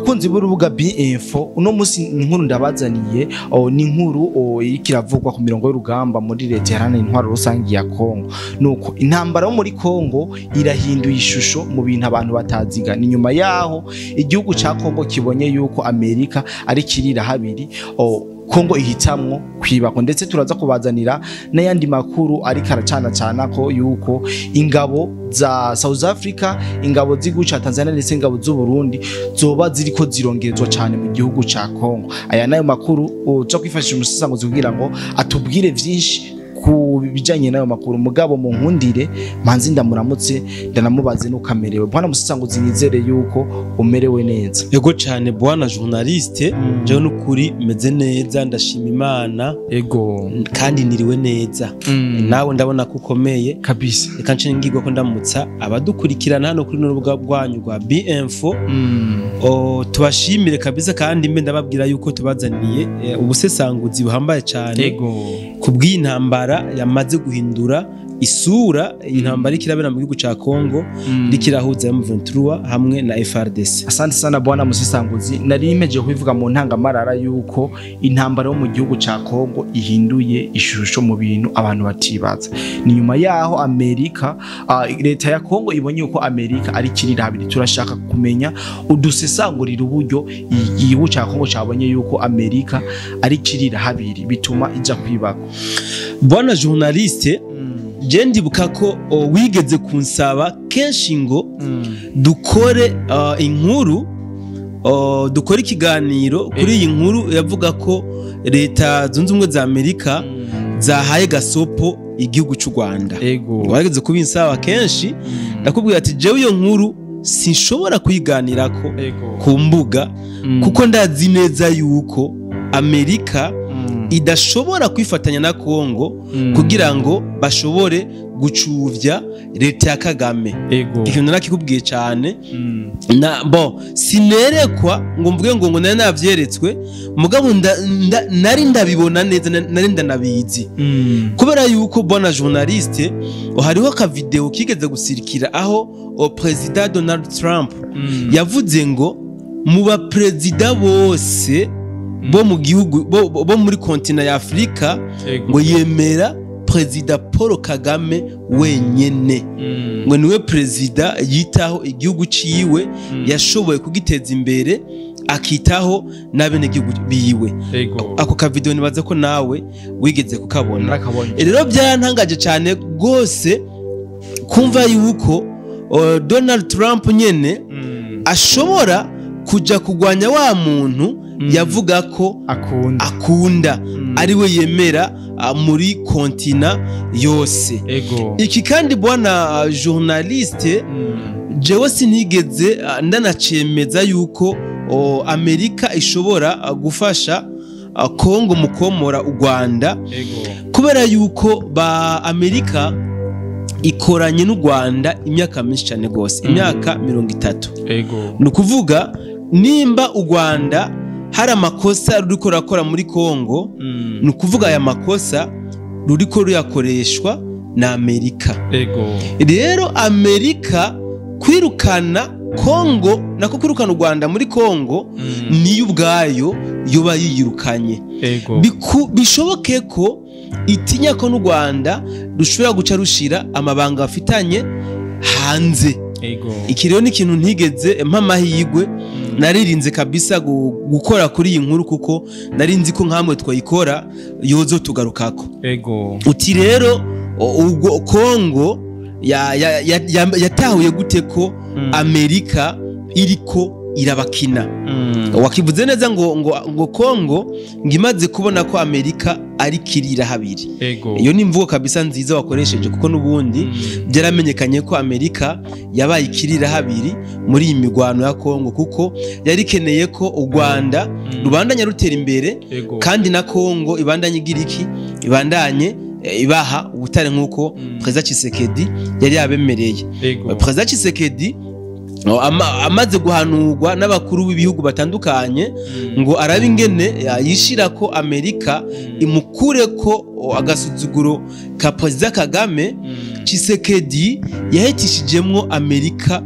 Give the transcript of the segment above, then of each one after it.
Bakunzi b'urubuga B-Info, uno musi inkuru ndabazaniye ni inkuru iriko iravugwa ku mirongo y'urugamba muri leta iharanira intwaro rusangi ya Kongo. Nuko intambara yo muri Kongo irahinduye ishusho mu bintu abantu bataziga. Ni nyuma yaho igihugu ca Kongo kibonye yuko Amerika ari kirira habiri, Kongo ihitamwo kwibako. Ndetse turaza kubazanira n'ayandi makuru ariko aracana cana ko yuko ingabo za South Africa, ingabo z'igihugu ca Tanzania ndetse ingabo z'u Burundi zoba ziriko zirongerezwa cane mu gihugu ca Kongo. Aya nayo makuru uza kwifashisha umusesanguzi kugira ngo atubwire vyinshi ku bijanye n'ayo makuru. Mugabo mu nkundire manzi ndamuramutse, ndanamubaze nuko amerewe. Bwana musesanguzi, nizere yuko umerewe neza. Ego cane, bwana journaliste, jewe nukuri meze neza, ndashima Imana. Kandi niriwe neza. Nawe ndabona ko ukomeye. Kabisa. Reka nce ngirwa ko ndamutsa abadukurikirana hano kuri rubuga rwanyu rwa B-Info. Tubashimire kabisa, kandi mbe ndababwira yuko tubazaniye ubusesanguzi buhambaye cane kubw'iyi ntambara yamaze guhindura isura, intambara iriko irabera mu gihugu ca Kongo, iriko irahuza M23 hamwe na FARDC. Asante sana, bwana musesanguzi. Nari mpejeje kubivuga mu ntangamarara yuko intambara yo mu gihugu ca Kongo ihinduye ishusho mu bintu abantu batibaza. Ni nyuma yaho Amerika, leta ya Kongo ibonye yuko Amerika ari kirira habiri. Turashaka kumenya udusesangurira uburyo igihugu ca Kongo cabonye yuko Amerika ari kirira habiri, bituma ija kwibako. Bwana journaliste, je ndibuka ko wigeze kunsaba kenshi ngo dukore inkuru, dukore ikiganiro kuri iyi nkuru yavuga ko Leta Zunze Ubumwe za Amerika zahaye gasopo igihugu cy'u Rwanda. Wageze kubinsaba kenshi, ndakubwira ati jewe iyo nkuru sinshobora kuyiganirako ku mbuga, kuko ndazi neza yuko Amerika idashobora kwifatanya na Kongo kugira ngo bashobore gucuvya leta ya Kagame. Ikintu narakikubwiye cyane. Na bon, sinerekwa ngo mvuge ngo nari navyeretswe, mugabo nari ndabibona neza, nari ndanabizi, kubera yuko, bwana journaliste, hariho ka video kigeze gusirikira aho President Donald Trump yavuze ngo mu baperezida bose bo mu gihugu bo muri continent ya Afrika, ngo yemera Perezida Paul Kagame wenyene, ngo niwe perezida yitaho igihugu ciwe, yashoboye kugiteza imbere, akitaho n'abenegihugu biwe. Ako ka video nibaza ko nawe wigeze kukabona. Narakabonye. Rero byarantangaje cyane rwose kumva yuko Donald Trump nyene ashobora kuja kugwanya wa muntu yavuga ko akunda, akunda, ariwe yemera muri continent yose. Iki kandi, bwana journaliste, jewe sinigeze ndanacemeza yuko Amerika ishobora gufasha Kongo mu komora u Rwanda, kubera yuko ba Amerika ikoranye n'u Rwanda imyaka myinshi cyane rwose, imyaka 30. Ni ukuvuga nimba u Rwanda hari amakosa ruriko rurakora muri Kongo, ni ukuvuga aya makosa ruriko ruyakoreshwa na Amerika. Rero Amerika kwirukana Kongo, nako kwirukana u Rwanda muri Kongo, niyo ubwayo yoba yiyirukanye. Bishoboke ko itinya ko n'u Rwanda rushobora guca rushira amabanga bafitanye hanze. Iki rero ni ikintu ntigeze mpa amahirwe, naririnze kabisa gukora kuri iyi nkuru, kuko nari nzi ko nkamwe twayikora yozo tugarukako. Uti rero ubwo Kongo yatahuye gute ko Amerika iriko irabakina? Wakivuze neza ngo Kongo ngo imaze kubona ko Amerika ari kirira habiri. Iyo ni imvugo kabisa nziza wakoresheje, kuko n'ubundi byaramenyekanye ko Amerika yabaye ikirira habiri muri iyi migwano ya Kongo, kuko yari ikeneye ko u Rwanda rubandanya rutera imbere, kandi na Kongo ibandanye igira iki, ibandanye ibaha ubutare nk'uko Perezida Tshisekedi yari yabemereye. Perezida Tshisekedi amaze guhanurwa n'abakuru b'ibihugu batandukanye ngo arabe ingene yishira ko Amerika imukure ko agasuzuguro ka Perezida Kagame, Tshisekedi yahitishijemwo Amerika.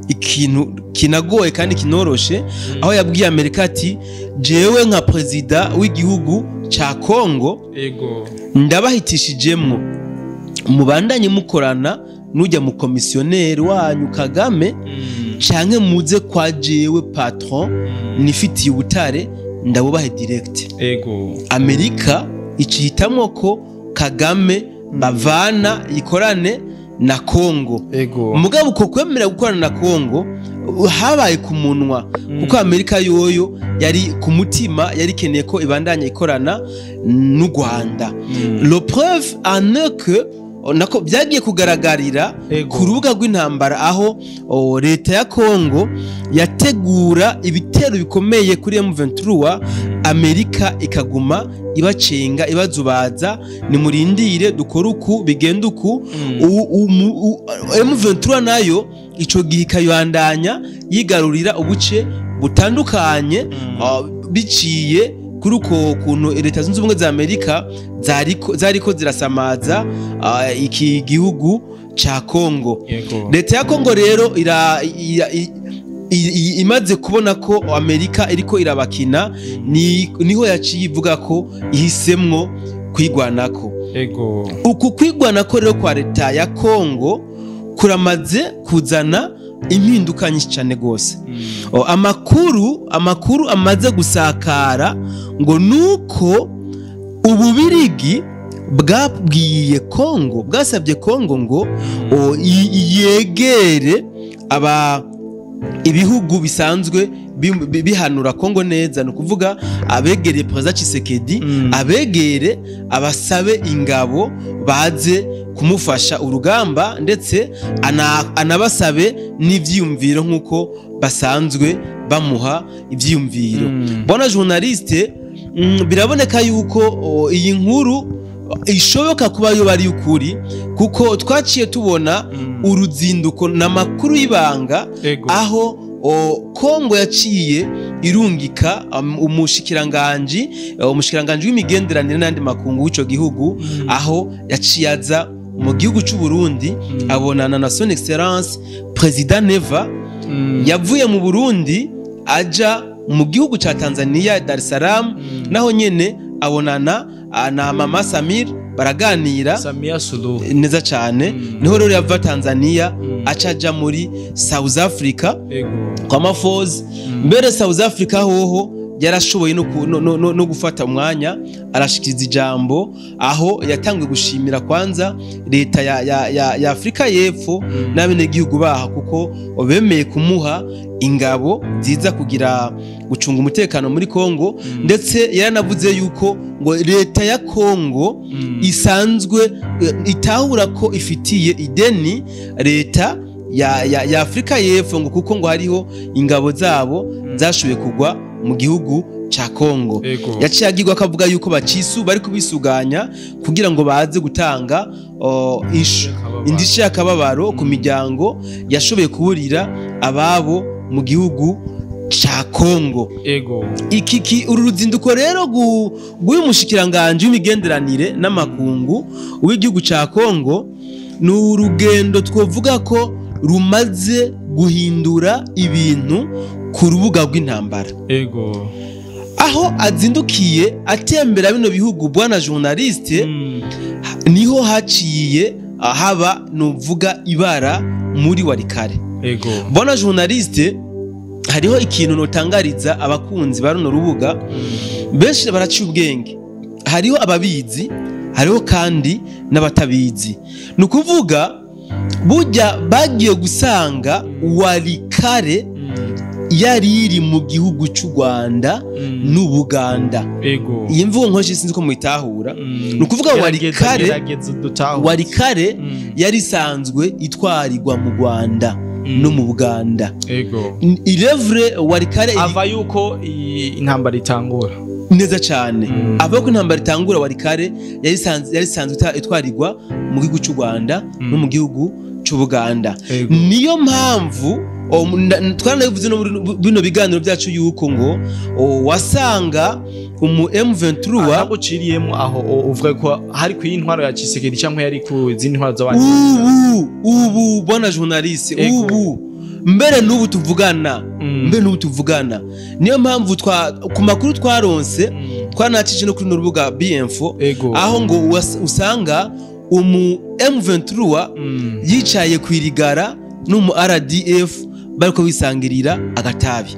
ikintu kinagoye kandi kinoroshe, aho yabwiye Amerika ati jewe nka prezida w'igihugu ca Kongo ego ndabahitishijemwo mubandanye mukorana nujya mu komisiyoneri wanyu Kagame, canke muze kwa jewe patron nifitiye ubutare ndabubahe direct. Ego Amerika icihitamwo ko Kagame bavana ikorane na Kongo. Ego mugabo uko kwemera gukorana na Kongo habaye ku munwa, kuko Amerika yoyo yari ku mutima yari ikeneye ko ibandanya ikorana n'u Rwanda. Le preuve en est que nako byagiye kugaragarira ku rubuga rw'intambara, aho leta ya Kongo yategura ibitero bikomeye kuri M23, Amerika ikaguma ibacenga ibazubaza, nimurindire dukore uku bigenda uku. M23 nayo ico gihe ikayandanya yigarurira ubuce butandukanye, biciye kuri uko kuntu Leta Zunze Ubumwe za Amerika zariko zirasamaza iki gihugu ca Kongo. Leta ya Kongo rero imaze kubona ko Amerika iriko irabakina, niho yaciye ivuga ko ihisemwo kwigwanako. Ego uku kwigwanako rero kwa leta ya Kongo kuramaze kuzana impinduka nyinshi cyane gose. Amakuru amaze gusakara ngo nuko Ububirigi bwabwiye Kongo, bwasabye Kongo ngo yegere aba ibihugu bisanzwe bihanura Kongo neza, no kuvuga abegereye Perezida Tshisekedi, abegere abasabe ingabo baze kumufasha urugamba, ndetse anabasabe n'ivyiyumviro nkuko basanzwe bamuha ivyiyumviro. Bona journaliste, biraboneka yuko iyi nkuru ishoboka kuba yo bari ukuri, kuko twaciye tubona uruzinduko n'amakuru y'ibanga aho Kongo yaciye irungika umushikiranganji w'imigenderanire n'andi makungu w'ico gihugu, aho yaciye aza mu gihugu c'u Burundi abonana na Son Excellence President Neva. Yavuye mu Burundi aja mu gihugu ca Tanzania, Dar es Salaam, naho nyene abonana na Mama Samir, baraganira Samia Suluhu neza cyane. Niho rero yava Tanzania acaja muri South Africa kwa Mafoz. Mbere South Africa hoho yarashoboye no gufata umwanya arashikiriza ijambo, aho yatangiye gushimira kwanza leta ya Afrika y'Epfo n'abenegihugu baha, kuko bemeye kumuha ingabo ziza kugira gucunga umutekano muri Kongo. Ndetse yaranavuze yuko ngo leta ya Kongo isanzwe itahura ko ifitiye ideni leta ya Afrika y'Epfo, ngo kuko ngo hariho ingabo zabo zashoboye kugwa mu gihugu ca Kongo. Yaciye agirwa akavuga yuko bacisu bari kubisuganya kugira ngo baze gutanga indishyi y'akababaro ku miryango yashoboye kuburira ababo mu gihugu ca Kongo. Iki uru ruzinduko rero rw'uyu mushikiranganje w'imigenderanire n'amakungu w'igihugu ca Kongo ni urugendo twovuga ko rumaze guhindura ibintu ku rubuga rw'intambara. Ego aho azindukiye atembera bino bihugu, bwana journaliste, niho haciye haba nuvuga ibara muri Walikale. Ego bwana journaliste, hariho ikintu notangariza abakunzi ba runo rubuga, benshi baraciye ubwenge, hariho ababizi, hariho kandi n'abatabizi. Nukuvuga burya bagiye gusanga Walikale yari iri mu gihugu cy'u Rwanda n'Ubuganda. Ego iyi mvugo nkoje sinzi ko muyitahura. Nukuvuga Walikale yari isanzwe itwarirwa mu Rwanda no mu Buganda. Ego irevre Walikale ava yuko intambara itangura neza cyane. Ava ko intambara itangura, Walikale yari isanzwe itwarirwa mu gihugu cy'u Rwanda no mu gihugu cy'u Buganda. Niyo mpamvu twaranabivuze no bino biganiro byacu yuko ngo wasanga umu M23 aguciriyemo aho uvuga ko hari ku intwaro ya Tshisekedi cyangwa yari ku zindi ntwaro z'abandi. Ubu bwana journaliste, ubu Mbere n'ubu tuvugana, mbere n'ubu tuvugana, niyo mpamvu ku makuru twaronse twanacishije no kuri runo rubuga BM4, aho ngo usanga umu M23 yicaye ku irigara n'umu RDF bariko bisangirira agatabi.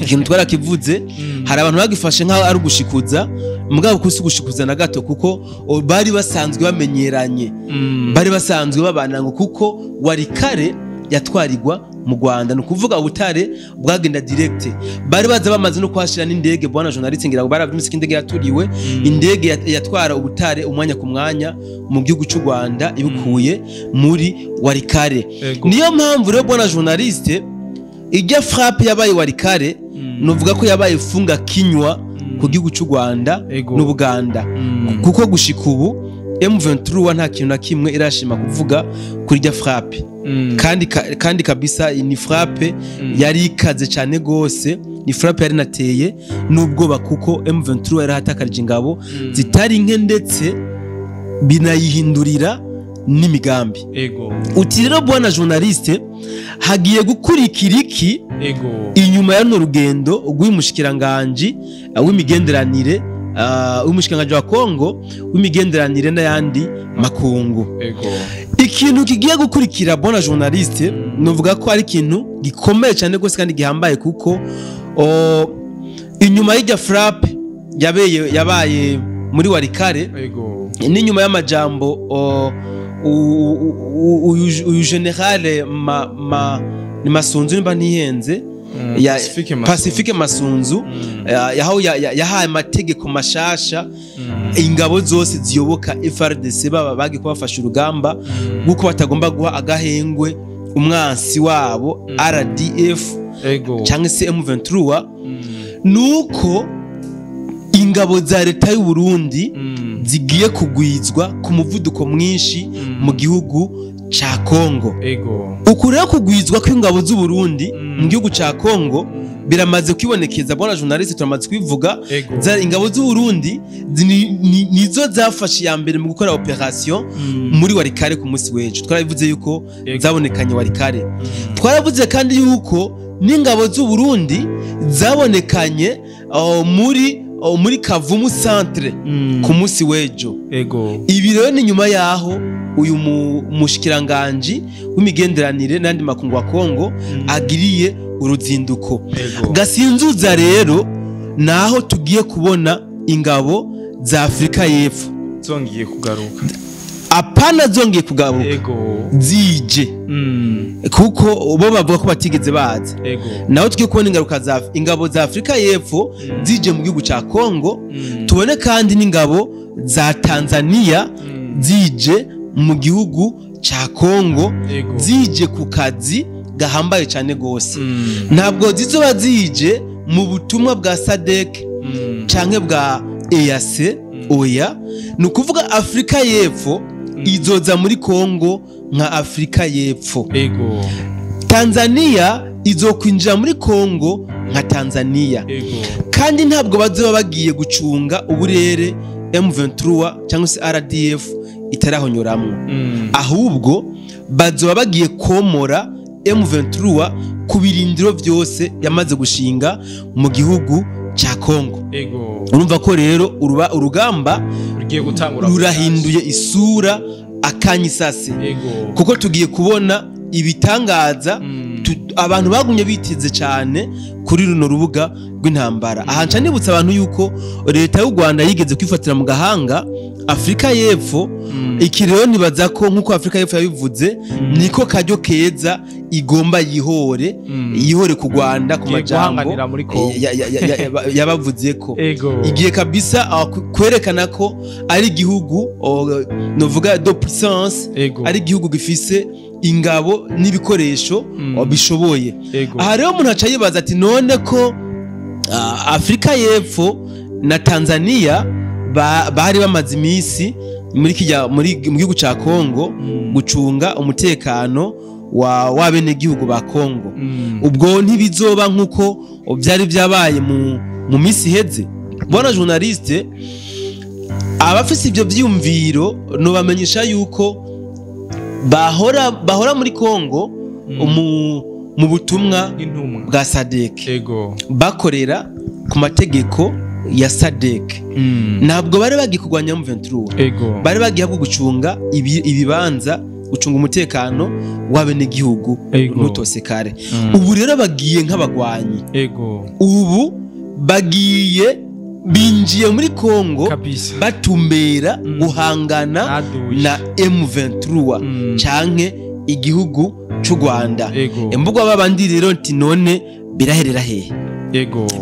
Ikintu twarakivuze, hari abantu bagifashe nk'aho ari ugushikuza, mugabo kusi gushikuza na gato, kuko bari basanzwe bamenyeranye, bari basanzwe babana, ngo kuko Walikale yatwarirwa mu Rwanda, ni ukuvuga ubutare bwagenda direct. Bari baza bamaze no kuhashira n'indege, bwana journaliste, ngira ngo baravyumvise ko indege yaturiwe, indege yatwara ubutare umwanya ku mwanya mu gihugu cy'u Rwanda ibukuye muri Walikale. Niyo mpamvu rero, bwana journaliste, ijya frappe yabaye Walikale, nuvuga ko yabaye funga kinywa ku gihugu cy'u Rwanda n'Ubuganda, kuko gushika ubu M23 nta kintu na kimwe irashima kuvuga kuri ijya frappe. Kandi kabisa ni frappe yari ikaze cyane gose, ni frappe yari nateye n'ubwoba, kuko M23 yarahatakarije ingabo zitari nke, ndetse binayihindurira n'imigambi. Uti rero, bwana journaliste, hagiye gukurikira iki inyuma ya runo rugendo rw'umushikiranganji w'imigenderanire, w'umushikiranganji wa Kongo w'imigenderanire n'ayandi makungu? Ikintu kigiye gukurikira, bwana journaliste, nuvuga ko ari ikintu gikomeye cyane rwose kandi gihambaye, kuko inyuma y'ijya frappe yabaye muri Walikale, n'inyuma y'amajambo uyu général ni Masunzu nimba ntihenze, Pacifique Masunzu. Pacifique Masunzu, yaho yahaye amategeko mashasha ingabo zose ziyoboka FARDC, baba bagiye kubafasha urugamba, kuko batagomba guha agahengwe umwansi wabo RDF cyangwa se M23, nuko ingabo za leta y'u Burundi zigiye kugwizwa ku muvuduko mwinshi mu gihugu ca Kongo. Uku rero kugwizwa kw'ingabo z'u Burundi mu gihugu ca Kongo biramaze kwibonekeza, bwana journaliste, turamaze kubivuga. Ingabo z'u Burundi nizo zafashe iya mbere mu gukora opération muri Walikale ku munsi w'ejo. Twarabivuze yuko zabonekanye Walikale. Twaravuze kandi yuko n'ingabo z'u Burundi zabonekanye muri Kavumu centre ku munsi w'ejo. Ibi rero ni nyuma yaho uyu mushikiranganji w'imigenderanire n'andi makungu wa Kongo agiriye uruzinduko. Gasinzuza rero naho tugiye kubona ingabo za Afrika y'Epfo zongeye kugaruka. Apana zongeye kugaruka, zije, kuko bo bavuga ko batigeze baza. Naho tugiye kubona ingaruka za ingabo za Afrika y'Epfo zije mu gihugu ca Kongo, tubone kandi n'ingabo za Tanzania zije mu gihugu ca Kongo, zije ku kazi gahambaye cyane gose. Ntabwo zizoba zije mu butumwa bwa SADC canke bwa EAC, oya. Ni ukuvuga Afrika y'Epfo izoza muri Kongo nka Afrika y'Epfo, Tanzania izokwinjira muri Kongo nka Tanzania, kandi ntabwo bazoba bagiye gucunga uburere M23 cyangwa se RDF itarahonyoramwo, ahubwo bazoba bagiye komora M23 ku birindiro byose yamaze gushinga mu gihugu ca Kongo. Urumva ko rero urugamba rugiye gutangura, rurahinduye isura akanyisase, kuko tugiye kubona ibitangaza abantu bagumye biteze cyane kuri runo rubuga rw'intambara. Aha nca nibutsa abantu yuko leta y'u Rwanda yigeze kwifatira mu gahanga Afrika y'Epfo. Iki rero nibaza ko nk'uko Afrika y'Epfo yabivuze, niko karyo keza igomba yihore, yihore ku Rwanda ku Igiye majambo guhanganira muri Kongo. Yabavuze ko igiye kabisa kwerekana ko ari igihugu novuga de puissance, ari igihugu gifise ingabo n'ibikoresho bishoboye. Aha rero umuntu aca yibaza ati: none ko Afrika y'Epfo na Tanzania bari bamaze iminsi muri kijya muri mu gihugu ca Kongo gucunga umutekano wa w'abenegihugu ba Kongo, ubwo ntibizoba nkuko byari byabaye mu minsi iheze? Bwana journaliste, abafise ivyo vyiyumviro nobamenyesha yuko bahora muri Kongo. mu butumwa bwa SADC, bakorera ku mategeko ya SADC. Ntabwo bari bagiye kurwanya M23, bari bagiye gucunga ibibanza, gucunga umutekano w'abenegihugu ntutosekare. Ubu rero bagiye nk'abagwanyi. Ubu bagiye binjiye muri Kongo batumbera guhangana na M23 canke igihugu c'u Rwanda. Imbuga babandi rero nti none biraherera hehe?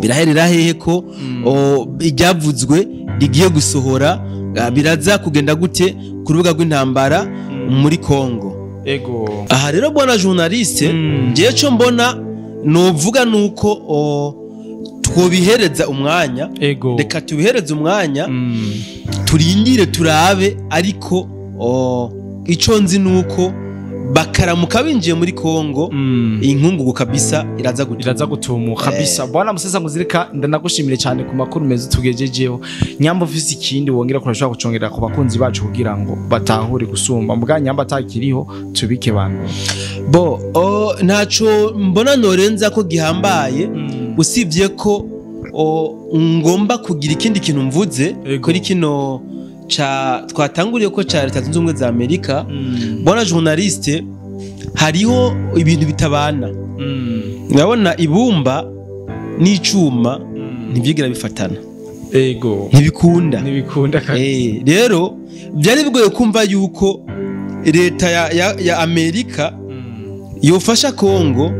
Biraherera hehe ko iryavuzwe rigiye gusohora? Biraza kugenda gute ku rubuga rw'intambara muri Kongo? Aha rero bwana journaliste, ngiye cyo mbona novuga nuko twobihereza umwanya. Reka tubihereze umwanya, turindire turabe, ariko ico nzi nuko bakaramuka binjiye muri Kongo, inkungugu kabisa iraza gutumuka kabisa. Bwana Musesa Nguzirika, ndanagushimire cyane ku makuru meza tugejejeho. Nyamba ufise ikindi wongera kurashobora gucongera ku bakunzi bacu kugira ngo batahure gusumba mbwa nyamba atakiriho tubike bantu. Bo ntaco mbona norenza ko gihambaye, usibye ko ngomba kugira ikindi kintu mvuze kuri kino cha twatanguriye ko cha Leta Zunze Ubumwe za Amerika. Bwana journaliste, hariho ibintu bitabana. Urabona ibumba n'icuma ntibyigira bifatana. Ntibikunda. Rero byari bigoye kumva yuko leta ya Amerika yofasha Kongo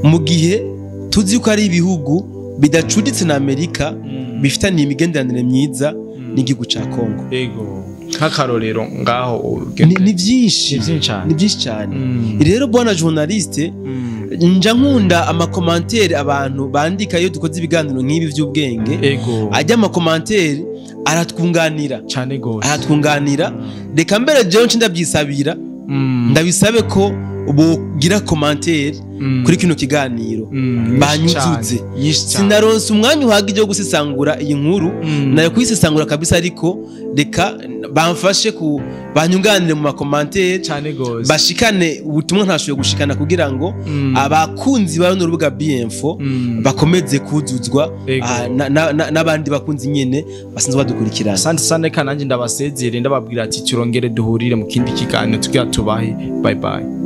mu gihe tuzi ko ari ibihugu bidacuditse na Amerika bifitaniye imigenderanire myiza n'igihugu ca Kongo. Nk'akarorero ngaho ni byinshi, ni byinshi cyane. Rero bwana journaliste, nja nkunda amakomantere abantu bandika iyo dukoze ibiganiro nk'ibi by'ubwenge. Ajya amakomantere aratwunganira cyane gose, aratwunganira. Reka mbere jewe nci ndabyisabira, ndabisabe ko bogira commentaire kuri kino kiganiro, banyuzuze. Sinaronse umwanya uhagije wo gusesangura iyi nkuru, nayo kuyisesangura kabisa, ariko reka bamfashe ku banyunganire mu makomantere cyane gose, bashikane ubutumwa ntashoboye gushikana kugira ngo abakunzi ba runo rubuga BMfo bakomeze kuzuzwa n'abandi bakunzi nyene basanzwe badukurikirana. Asante sana, reka nanjye ndabasezere ndababwira ati turongere duhurire mu kindi kiganiro tugira tubahe. Bye bye.